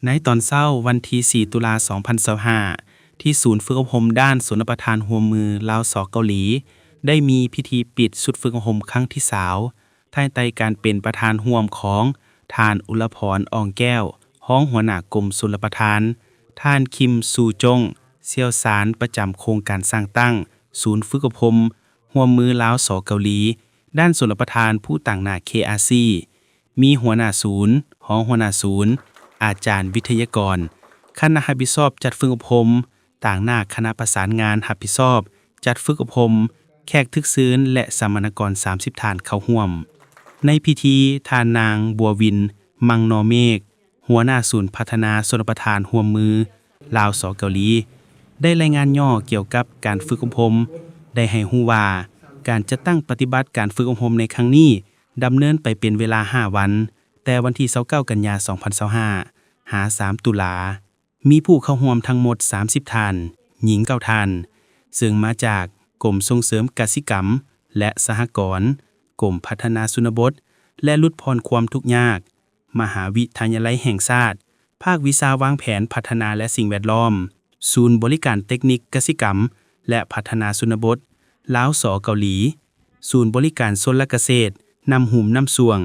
ໃນຕອນເຊົ້າວັນທີສີ່ ຕຸລາ ສອງພັນຊາວຫ້າ ທີ່ສູນຝຶກອົບຮົມດ້ານຊົນລະປະທານຮ່ວມມືລາວ ສ ເກົາຫຼີ ໄດ້ມີພິທີປິດຊຸດຝຶກອົບຮົມຄັ້ງທີຊາວ ພາຍໃຕ້ການເປັນປະທານຮ່ວມຂອງທ່ານ ອຸລະພອນ ອອງແກ້ວ ຮອງຫົວໜ້າກົມຊົນລະປະທານ, ທ່ານ ຄິມ ຊູຈົງ ຊ່ຽວຊານປະຈຳໂຄງການສ້າງຕັ້ງສູນຝຶກອົບຮົມຮ່ວມມືລາວ ສ ເກົາຫຼີ ດ້ານຊົນລະປະທານ ຜູ້ຕາງໜ້າ ເຄອາຊີ ມີຫົວໜ້າສູນ, ຮອງຫົວໜ້າສູນ, ອາຈານວິທະຍາກອນ, ຄະນະຮັບຜິດຊອບຈັດຝຶກອົບຮົມ, ຕາງໜ້າຄະນະປະສານງານຮັບຜິດຊອບຈັດຝຶກອົບຮົມ, ແຂກຖືກເຊີນ ແລະ ສຳມະນາກອນສາມສິບທ່ານເຂົ້າຮ່ວມ. ໃນພິທີ, ທ່ານນາງ ບົວວິນ ມັງນໍເມກ ຫົວໜ້າສູນພັດທະນາຊົນລະປະທານຮ່ວມມືລາວ ສ ເກົາຫຼີ ໄດ້ລາຍງານຫຍໍ້ກ່ຽວກັບການຝຶກອົບຮົມ ໄດ້ໃຫ້ຮູ້ວ່າ ການຈັດຕັ້ງປະຕິບັດການຝຶກອົບຮົມໃນຄັ້ງນີ້ ດຳເນີນໄປເປັນເວລາຫ້າວັນ, ແຕ່ວັນທີຊາວເກົ້າ ກັນຍາ ສອງພັນຊາວຫ້າ ຫາ ສາມ ຕຸລາ, ມີຜູ້ເຂົ້າຮ່ວມທັງໝົດ ສາມສິບທ່ານ, ຍິງ ເກົ້າທ່ານ, ເຊິ່ງມາຈາກກົມສົ່ງເສີມກະສິກຳ ແລະ ສະຫະກອນ, ກົມພັດທະນາຊົນນະບົດ ແລະ ຫຼຸດຜ່ອນຄວາມທຸກຍາກ, ມະຫາວິທະຍາໄລແຫ່ງຊາດ, ພາກວິຊາວາງແຜນພັດທະນາ ແລະ ສິ່ງແວດລ້ອມ, ສູນບໍລິການເຕັກນິກກະສິກຳ ແລະ ພັດທະນາຊົນນະບົດ ລາວ ສ ເກົາຫຼີ, ສູນບໍລິການຊົນລະກະເສດ ນ້ຳຫຸມນ້ຳຊ່ວງ,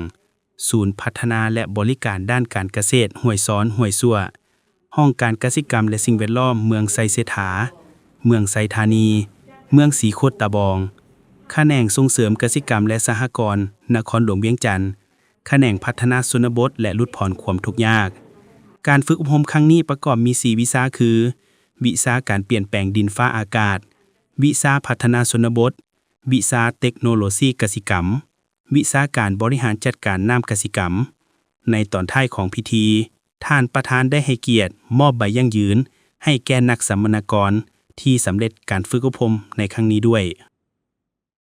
ສູນພັດທະນາ ແລະ ບໍລິການດ້ານການກະເສດຫ້ວຍຊອນຫ້ວຍຊົ່ວ, ຫ້ອງການກະສິກຳ ແລະ ສິ່ງແວດລ້ອມເມືອງໄຊເສດຖາ, ເມືອງໄຊທານີ, ເມືອງສີໂຄດຕະບອງ, ຂະແໜງສົ່ງເສີມກະສິກຳ ແລະ ສະຫະກອນນະຄອນຫຼວງວຽງຈັນ, ຂະແໜງພັດທະນາຊົນນະບົດ ແລະ ຫຼຸດຜ່ອນຄວາມທຸກຍາກ. ການຝຶກອົບຮົມຄັ້ງນີ້ປະກອບມີສີ່ວິຊາຄື ວິຊາການປ່ຽນແປງດິນຟ້າອາກາດ, ວິຊາພັດທະນາຊົນນະບົດ, ວິຊາເຕັກໂນໂລຊີກະສິກຳ, ວິຊາການບໍລິຫານຈັດການນ້ຳກະສິກຳ. ໃນຕອນທ້າຍຂອງພິທີ, ທ່ານປະທານໄດ້ໃຫ້ກຽດມອບໃບຢັ້ງຢືນໃຫ້ແກ່ນັກສຳມະນາກອນທີ່ສຳເລັດການຝຶກອົບຮົມໃນຄັ້ງນີ້ດ້ວຍ.